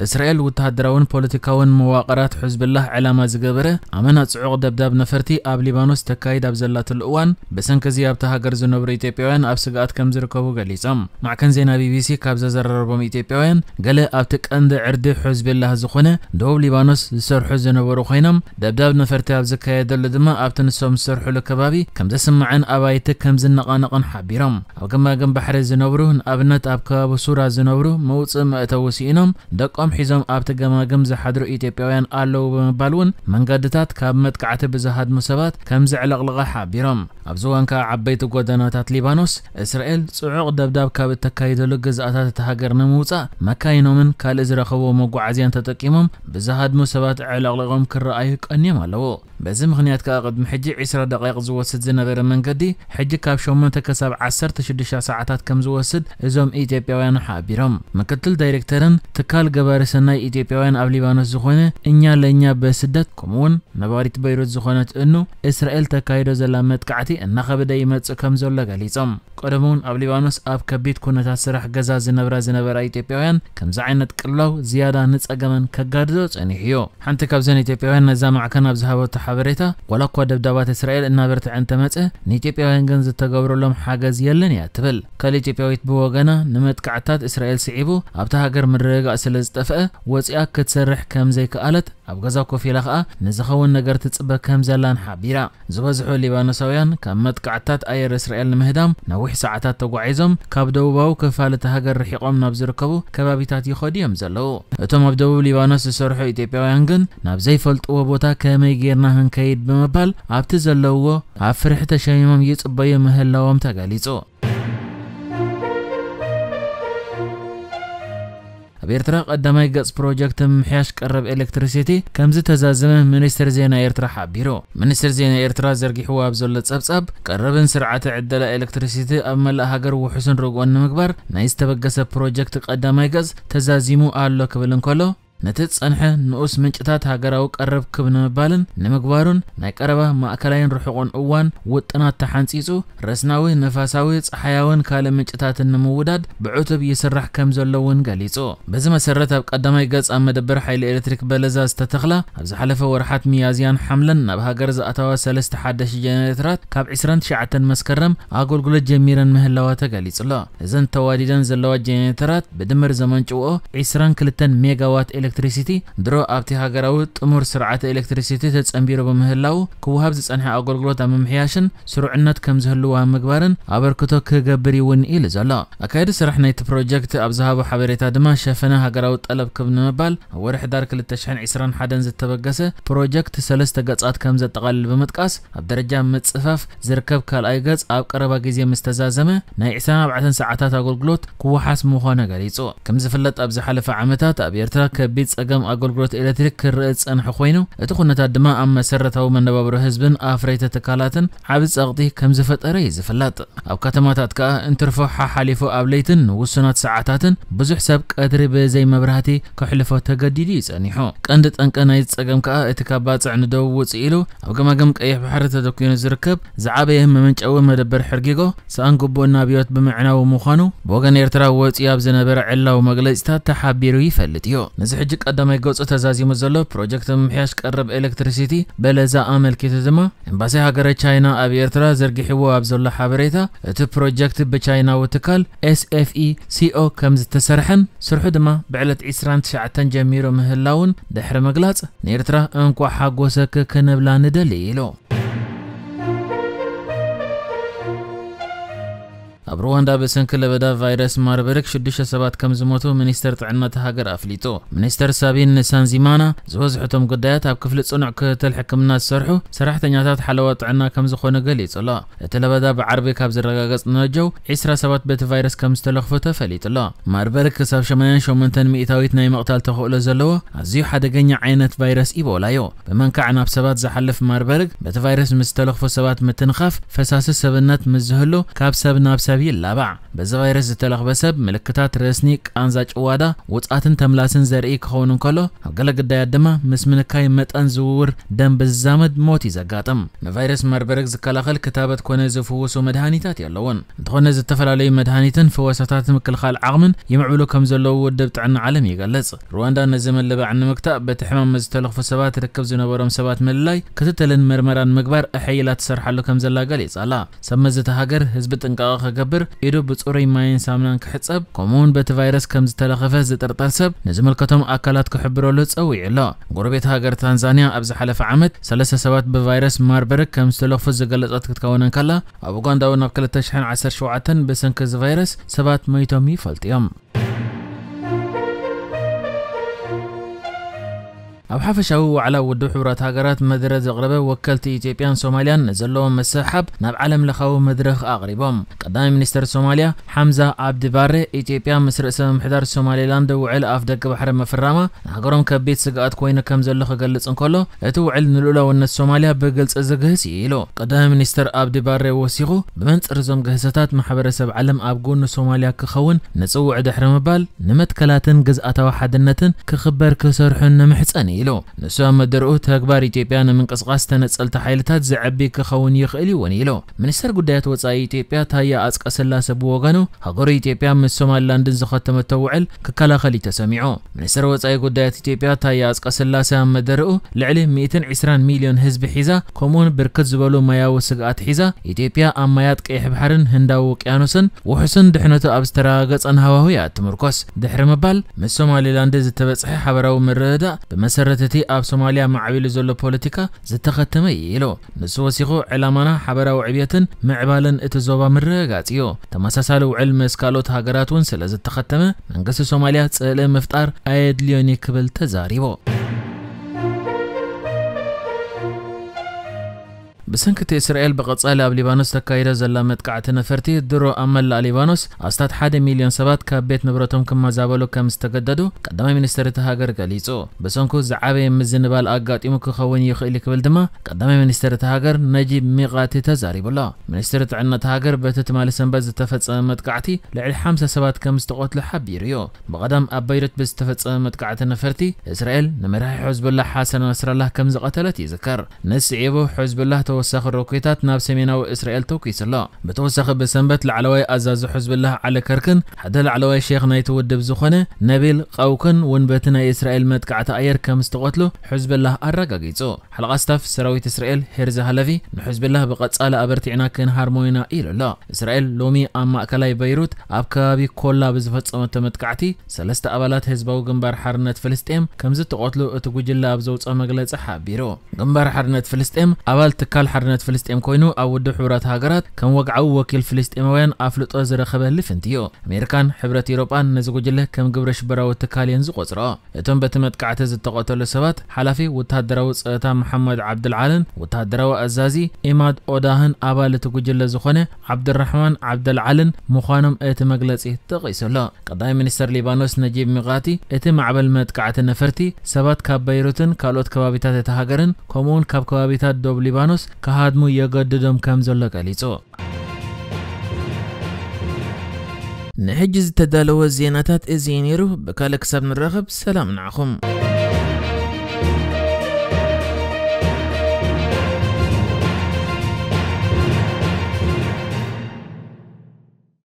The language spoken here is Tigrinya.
እስራኤል ወተሃደራውን ፖለቲካውን መዋቕራት ሕዝብላህ ዕላማ ዝገበረ ኣመና ጽዑቕ ደብዳብ ነፈርቲ ኣብ ሊባኖስ ተካይድ ኣብ ዘላትሉ እዋን፣ ብሰንኪ እዚ ኣብታ ሃገር ዝነብሩ ኢትዮጵያውያን ኣብ ስግኣት ከም ዝርከቡ ገሊጾም። ማዕከን ዜና ቢቢሲ ካብ ዘዘራረቦም ኢትዮጵያውያን፣ ገለ ኣብቲ ቀንዲ ዕርዲ ሕዝብላህ ዝኾነ ደቡብ ሊባኖስ ዝሰርሑ ዝነበሩ ኮይኖም፣ ደብዳብ ነፈርቲ ኣብ ዝካየደሉ ድማ ኣብቲ ንሶም ዝሰርሕሉ ከባቢ ከም ዘስማዕን ኣባይቲ ከም ዝነቓነቕን ሓቢሮም። ኣብ ገማግም ባሕሪ ዝነብሩ፣ ንኣብነት ኣብ ከባቢ ሱራ ዝነብሩ፣ መውጽእ መእተዊ ስኢኖም ደቆም ሒዞም ኣብቲ ገማግም ዝሓድሩ ኢትዮጵያውያን ኣለዉ ብምባል እውን መንገድታት ካብ መጥቃዕቲ ብዝሃድሙ ሰባት ከም ዘዕለቕለቐ ሓቢሮም። ኣብዚ እዋን ከኣ ዓበይቲ ጎደናታት ሊባኖስ እስራኤል ጽዑቕ ደብዳብ ካብ እተካይደሉ ግዝኣታት እታ ሃገር ንምውጻእ መካይኖምን ካልእ ዝረኸብዎ መጓዓዝያን ተጠቂሞም ብዝሃድሙ ሰባት ኣዕለቕሊቖም ክረኣዩ ቀንዮም ኣለዉ። በዚ ምኽንያት ከኣ ቅድሚ ሕጂ ዕስራ ደቂቕ ዝወስድ ዝነበረ መንገዲ ሕጂ ካብ ሸሞንተ ክሳብ ዓሰርተ ሽዱሽተ ሰዓታት ከም ዝወስድ እዞም ኢትዮጵያውያን ሓቢሮም። ምክትል ዳይሬክተርን ትካል ገባሪ ሰናይ ኢትዮጵያውያን ኣብ ሊባኖስ ዝኾነ እኛ ለኛ በስደት ከምኡውን ነባሪት በይሩት ዝኾነት እኑ እስራኤል ተካይዶ ዘላ መጥቃዕቲ እናኸበደ ይመጽእ ከም ዘሎ ገሊጾም። ቀደም እውን ኣብ ሊባኖስ ኣብ ከቢድ ኩነታት ስራሕ ገዛ ዝነብራ ዝነበራ ኢትዮጵያውያን ከምዚ ዓይነት ቅልውላው ዝያዳ ንጸገመን ከጋድዶ ጸኒሑ እዩ። ሓንቲ ካብዘን ኢትዮጵያውያን ነዛ ማዕከን ኣብ ዝሃበቶ ሓበሬታ፣ ዋላ እኳ ደብዳባት እስራኤል እናበርትዐ እንተመጸ፣ ንኢትዮጵያውያን ግን ዝተገብረሎም ሓገዝ የለን እያ ትብል። ካልእ ኢትዮጵያዊት ብወገና፣ ንመጥቃዕትታት እስራኤል ስዒቡ ኣብታ ሃገር ምርግጋእ ስለ ዝጠፍአ፣ ወጺኣ ክትሰርሕ ከም ዘይከኣለት፣ ኣብ ገዛ ኮፍ ኢላ ከኣ ንዝኸውን ነገር ትጽበ ከም ዘላን ሓቢራ። ዝበዝሑ ሊባኖሳውያን ካብ መጥቃዕትታት ኣየር እስራኤል ንምህዳም ነዊሕ ሰዓታት ተጓዒዞም ካብ ደቡባዊ ክፋል እታ ሃገር ርሒቖም ናብ ዝርከቡ ከባቢታት ይኸዱ እዮም ዘለዉ። እቶም ኣብ ደቡብ ሊባኖስ ዝሰርሑ ኢትዮጵያውያን ግን ናብ ዘይፈልጥዎ ቦታ ከመይ ጌርና ክንከይድ ብምባል ኣብቲ ዘለውዎ ኣብ ፍርሒ ተሸሚሞም ይጽበዩ ምህላዎም ተገሊጹ። ኣብ ኤርትራ ቀዳማይ ገጽ ፕሮጀክት ምምሕያሽ ቀረብ ኤሌክትሪሲቲ ከም ዝተዛዘመ ሚኒስትር ዜና ኤርትራ ሓቢሩ። ሚኒስትር ዜና ኤርትራ ዘርጊሕዎ ኣብ ዘሎ ጸብጻብ፣ ቀረብን ስርዓተ ዕደላ ኤሌክትሪሲቲ ኣብ መላእ ሃገር ውሑስን ርጉእን ንምግባር ናይ ዝተበገሰ ፕሮጀክት ቀዳማይ ገጽ ተዛዚሙ ኣሎ ክብል እንከሎ፣ ነቲ ዝጸንሐ ንኡስ ምንጭታት ሃገራዊ ቀረብ ክብ ንምባልን ንምግባሩን ናይ ቀረባ፣ ማእከላይን ርሑቕን እዋን ውጥናት ተሓንጺጹ፣ ረስናዊ፣ ነፋሳዊ፣ ጸሓያውን ካልእ ምንጭታትን ንምውዳድ ብዕቱብ ይስራሕ ከም ዘሎ እውን ገሊጹ። በዚ መሰረት ኣብ ቀዳማይ ገጽ ኣብ መደበር ሓይሊ ኤሌክትሪክ በለዛ ዝተተኽላ ኣብ ዝሓለፈ ወርሓት ሚያዝያን ሓምለን ናብ ሃገር ዝኣተዋ ሰለስተ ሓደሽቲ ጀነሬተራት ካብ ዕስራን ትሽዓተን መስከረም ኣገልግሎት ጀሚረን ምህላዋ ተገሊጹ ኣሎ። እዘን ተዋዲደን ዘለዋ ጀነሬተራት ብድምር ዘመንጭውኦ ዕስራን ክልተን ሜጋዋት ኤሌክትሪሲቲ ድሮ ኣብቲ ሃገራዊ ጥሙር ስርዓተ ኤሌክትሪሲቲ ተጸንቢሩ ብምህላው ክወሃብ ዝጸንሐ ኣገልግሎት ኣብ ምምሕያሽን ስሩዕነት ከም ዝህልዎ ኣብ ምግባርን ኣበርክቶ ክገብር ይውን ኢሉ ዘሎ። ኣካየዲ ስራሕ ናይቲ ፕሮጀክት ኣብ ዝሃቦ ሓበሬታ ድማ ሸፈነ ሃገራዊ ጠለብ ክብ ንምባል ኣብ ወርሒ ሕዳር ክልተ ሽሕን ዕስራን ሓደን ዝተበገሰ ፕሮጀክት ሰለስተ ገጻት ከም ዘጠቓልል ብምጥቃስ ኣብ ደረጃ ምጽፋፍ ዝርከብ ካልኣይ ገጽ ኣብ ቀረባ ግዜ ምስ ተዛዘመ ናይ ዕስራን ኣርባዕተን ሰዓታት ኣገልግሎት ክወሓስ ምዃኑ ገሊጹ። ከም ዝፍለጥ ኣብ ዝሓለፈ ዓመታት ኣብ ኤርትራ ከቢድ ጸገም ኣገልግሎት ኤሌክትሪክ ክርእ ዝጸንሐ ኮይኑ እቲ ኩነታት ድማ ኣብ መሰረታዊ መነባብሮ ህዝብን ኣፍረይቲ ትካላትን ዓቢ ጸቕጢ ከም ዝፈጠረ እዩ ዝፍለጥ። ኣብ ከተማታት ከኣ እንትርፎ ሓሓሊፉ ኣብ ለይትን ንውሱናት ሰዓታትን ብዙሕ ሰብ ቀትሪ ብዘይ መብራህቲ ከሕልፎ ተገዲዱ እዩ ጸኒሑ። ቀንዲ ጠንቂ ናይዚ ጸገም ከኣ እቲ ካብ ባጽዕ ንደቡብ ውጽእ ኢሉ ኣብ ገማግም ቀይሕ ባሕሪ ተደኲኑ ዝርከብ ዝዓበየ መመንጨዊ መደበር ሕርጊጎ ሰኣን ግቡእና ኣብዮት ብምዕናዉ ምዃኑ ብወገን ኤርትራ ወጺኡ ኣብ ዝነበረ ዕላዊ መግለጺታት ተሓቢሩ ይፈልጥ እዩ። ነዚ ሕጂ ቀዳማይ ገጹ ተዛዚሙ ዘሎ ፕሮጀክት ምምሕያሽ ቀረብ ኤሌክትሪሲቲ በለዛ ኣመልኪቱ ድማ ኤምባሲ ሃገረ ቻይና ኣብ ኤርትራ ዘርጊሕዎ ኣብ ዘሎ ሓበሬታ፣ እቲ ፕሮጀክት ብቻይናዊ ትካል ኤስኤፍኢ ሲኦ ከም ዝተሰርሐን ስርሑ ድማ ብዕለት ዕስራን ትሽዓተን ጀሚሩ ምህላውን ድሕሪ ምግላጽ፣ ንኤርትራ እንኳዕ ሓጎሰኪ ክንብላ ንደሊ ኢሉ። ኣብ ሩዋንዳ ብሰንኪ ለበዳ ቫይረስ ማርበርግ ሽዱሽተ ሰባት ከም ዝሞቱ ሚኒስተር ጥዕና እታ ሃገር ኣፍሊጡ። ሚኒስተር ሳቢን ንሳንዚማና፣ ዝበዝሑ እቶም ጉዳያት ኣብ ክፍሊ ጽኑዕ ክትትል ሕክምና ዝሰርሑ ሰራሕተኛታት ሓለዋ ጥዕና ከም ዝኾኑ ገሊጹ ኣሎ። እቲ ለበዳ ብዓርቢ ካብ ዝረጋገጽ ንነጀው ዕስራ ሰባት በቲ ቫይረስ ከም ዝተለኽፉ ተፈሊጡ ኣሎ። ማርበርግ ክሳብ ሸማንያን ሸሞንተን ሚእታዊት ናይ ምቕታል ተኽእሎ ዘለዎ ኣዝዩ ሓደገኛ ዓይነት ቫይረስ ኢቦላ እዩ። ብመንካዕ ናብ ሰባት ዝሓልፍ ማርበርግ በቲ ቫይረስ ምስ ዝተለኽፉ ሰባት ምትንኻፍ ፈሳሲ ሰብነት ምስ ዝህሉ ካብ ሰብ ናብ ሰብ ይላባዕ። በዚ ቫይረስ ዝተለኽበ ሰብ ምልክታት ረስኒ፣ ቃንዛ ጭዋዳ፣ ውጽኣትን ተምላስን ዘርኢ ክኸውን እንከሎ፣ ኣብ ገለ ግዳያት ድማ ምስ ምንካይ መጠን ዝውውር ደም ብዝዛመድ ሞት እዩ ዘጋጥም። ንቫይረስ ማርበርግ ዝከላኸል ክታበት ኮነ ዝፍውሱ መድሃኒታት የለውን። እንተኾነ፣ ዝተፈላለዩ መድሃኒትን ፈወሳታት ምክልኻል ዓቕምን ይምዕብሉ ከም ዘለዉ ውድብ ጥዕና ዓለም ይገልጽ። ሩዋንዳ ነዚ ምልባዕ ንምግታእ በቲ ሕማም ዝተለኽፉ ሰባት ርክብ ዝነበሮም ሰባት ምልላይ፣ ክትትልን መርመራን ምግባር ኣሐይላ ትሰርሓሉ ከም ዘላ ገሊጻ ኣላ። ሰብ መዚ እታ ሃገር ህዝቢ ጥንቃቐ ክገብር፣ ኢዱ ብጽሩይ ማይን ሳሙናን ክሕጸብ፣ ከምኡውን በቲ ቫይረስ ከም ዝተለኸፈ ዝጥርጠር ሰብ ንዝምልከቶም ኣካላት ክሕብረሉ ጸዊዑ ኣሎ። ጎረቤት ሃገር ታንዛንያ ኣብ ዝሓለፈ ዓመት ሰለስተ ሰባት ብቫይረስ ማርበርግ ከም ዝተለኽፉ ዝገለጸት ክትከውን እንከላ፣ ኣብ ኡጋንዳ እውን ኣብ ክልተ ሽሕን ዓሰርተ ሸውዓተን ብሰንኪ እዚ ቫይረስ ሰባት ሞይቶም ይፈልጡ እዮም። ኣብ ሓፈሻዊ ዋዕላ ውድብ ሕቡራት ሃገራት መደረ ዘቕረበ፣ ወከልቲ ኢትዮጵያን ሶማልያን ንዘለዎም መስሕሓብ ናብ ዓለም ለኻዊ መድረኽ ኣቕሪቦም። ቀዳማይ ሚኒስተር ሶማልያ ሓምዛ ዓብዲ ባሬ፣ ኢትዮጵያ ምስ ርእሰ ምምሕዳር ሶማሌላንድ ውዕል ኣፍ ደገ ባሕሪ ምፍራማ ንሃገሮም ከቢድ ስግኣት ኮይኑ ከም ዘሎ ክገልጽ እንከሎ፣ እቲ ውዕል ንልኡላውነት ሶማልያ ብግልጺ ዝግህስ እዩ ኢሉ። ቀዳማይ ሚኒስተር ኣብዲ ባሬ ወሲኹ፣ ብመንጽር እዞም ግህሰታት ማሕበረሰብ ዓለም ኣብ ጎኒ ሶማልያ ክኸውን ንጽውዕ ድሕሪ ምባል፣ ንመትከላትን ግዝኣታዊ ሓድነትን ክኽበር ክሰርሑን ንምሕጸን ኢሉ። ንሱ ኣብ መደርኡ፣ ተግባር ኢትዮጵያ ንምንቅስቓስ ተነጸልቲ ሓይልታት ዘዕቢ ክኸውን ይኽእል እዩ እውን ኢሉ። ሚኒስተር ጉዳያት ወጻኢ ኢትዮጵያ ታየ ኣጽቀ ስላሰ ብወገኑ፣ ሃገሩ ኢትዮጵያ ምስ ሶማሊላንድን ዝኸተመቶ ውዕል ክከላኸል እዩ ተሰሚዑ። ሚኒስተር ወጻኢ ጉዳያት ኢትዮጵያ ታየ ኣጽቀ ስላሰ ኣብ መደርኡ፣ ልዕሊ ሚእትን ዕስራን ሚልዮን ህዝቢ ሒዛ፣ ከምኡውን ብርክት ዝበሉ ማያዊ ስግኣት ሒዛ፣ ኢትዮጵያ ኣብ ማያት ቀይሕ ባሕርን ህንዳዊ ውቅያኖስን ውሑስን ድሕነቱ ኣብ ዝተረጋገጸን ሃዋሁ እያ ትምርኮስ ድሕሪ ምባል፣ ምስ ሶማሊላንድ ዝተበጽሐ ሓበራዊ ምርድዳእ፣ ብመሰረት እቲ ኣብ ሶማልያ ማዕቢሉ ዘሎ ፖለቲካ ዝተኸተመ እዩ ኢሉ። ንሱ ወሲኹ፣ ዕላማና ሓበራዊ ዕብየትን ምዕባለን እቲ ዞባ ምርግጋጽ እዩ። ተመሳሳሊ ውዕል ምስ ካልኦት ሃገራት እውን ስለ ዝተኸተመ፣ መንግስቲ ሶማልያ ጽልኢ ምፍጣር ኣየድልዮን እዩ ክብል ተዛሪቡ። ብሰንኪ እቲ እስራኤል ብቐጻሊ ኣብ ሊባኖስ ተካይዶ ዘላ መጥቃዕቲ ነፈርቲ፣ ድሮ ኣብ መላእ ሊባኖስ ኣስታት ሓደ ሚልዮን ሰባት ካብ ቤት ንብረቶም ክመዛበሉ ከም ዝተገደዱ ቀዳማይ ሚኒስተር እቲ ሃገር ገሊጹ። ብሰንኩ ዝዓበየ ምዝንባል ኣጋጢሙ ክኸውን ይኽእል እዩ ክብል ድማ ቀዳማይ ሚኒስተር እቲ ሃገር ነጂብ ሚቓቲ ተዛሪቡ ኣሎ። ሚኒስትሪ ጥዕና እታ ሃገር በቲ ትማሊ ሰንበት ዝተፈጸመ መጥቃዕቲ ልዕሊ ሓምሳ ሰባት ከም ዝተቐትሉ ሓቢሩ እዩ። ብቐዳም ኣብ በይሩት ብዝተፈጸመ መጥቃዕቲ ነፈርቲ፣ እስራኤል ንመራሒ ሕዝቡላህ ሓሰን ናስራላህ ከም ዝቐተለት ይዝከር። ንስዒቡ ሕዝቡላህ ተወሳኺ ሮኬታት ናብ ሰሜናዊ እስራኤል ተኩሱ ኣሎ። ብተወሳኺ ብሰንበት ላዕለዋይ ኣዛዚ ሕዝቡላህ ዓሊ ከርክን ሓደ ላዕለዋይ ሼኽ ናይቲ ውድብ ዝኾነ ነቢል ቀውክን እውን በቲ ናይ እስራኤል መጥቃዕቲ ኣየር ከም ዝተቐትሉ ሕዝቡላህ ኣረጋጊጹ። ሓለቓ ስታፍ ሰራዊት እስራኤል ሄርዚ ሃለቪ ንሕዝቡላህ ብቐጻሊ ኣበርቲዕና ክንሃርሞ ኢና ኢሉ ኣሎ። እስራኤል ሎሚ ኣብ ማእከላይ በይሩት ኣብ ከባቢ ኮላ ብዝፈጸመቶ መጥቃዕቲ ሰለስተ ኣባላት ህዝባዊ ግንባር ሓርነት ፍልስጤም ከም ዝተቐትሉ እቲ ጉጅለ ኣብ ዘውጽኦ መግለጺ ሓቢሩ። ግንባር ሓርነት ፍልስጤም ኣባል ትካል ሓርነት ፍልስጤም ኮይኑ ኣብ ውድብ ሕቡራት ሃገራት ከም ወግዓዊ ወኪል ፍልስጤማውያን ኣፍልጦ ዝረኸበ ልፍንቲ እዩ። ኣሜሪካን ሕብረት ኤውሮጳን ነዚ ጉጅለ ከም ግብረ ሽበራዊ ትካል እየን ዝቖጽሮ። እቶም በቲ መጥቃዕቲ ዝተቐተሉ ሰባት ሓላፊ ወተሃደራዊ ጸጥታ መሓመድ ዓብደልዓልን ወተሃደራዊ ኣዛዚ ኢማድ ኦዳህን ኣባል እቲ ጉጅለ ዝኾነ ዓብደራሕማን ዓብደልዓልን ምዃኖም እቲ መግለጺ ጠቒሱ ኣሎ። ቀዳማይ ሚኒስተር ሊባኖስ ነጂብ ሚቓቲ እቲ ማዕበል መጥቃዕቲ ነፈርቲ ሰባት ካብ በይሩትን ካልኦት ከባቢታት እታ ሃገርን ከምኡውን ካብ ከባቢታት ዶብ ሊባኖስ ክሃድሙ የገድዶም ከም ዘሎ ገሊጹ። ንሕጂ ዝተዳለወ ዜናታት እዚ እዩ ነይሩ። ብካልእ ክሳብ ንራኸብ ሰላም ንዓኹም።